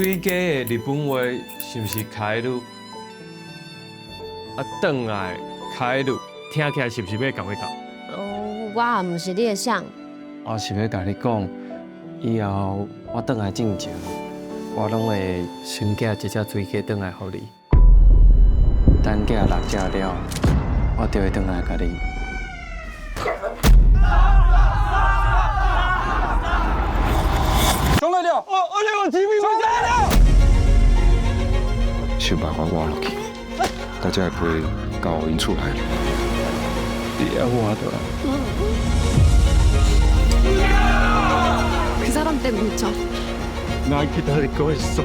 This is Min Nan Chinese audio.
水雞的日本話是毋是カエル？啊，轉來帰る，聽起來是毋是欲共我搞？哦，我也毋是你的啥。我是欲共你講，以後我轉來進前，我攏會先寄一隻水雞轉來予你。等寄六隻了，我就會轉來共你。上來了！哦，而且我提名回家了。想辦法活落去，大家會飛到𪜶厝內。你愛活的。 그 사람 때문이죠. 나 기다리고 있어.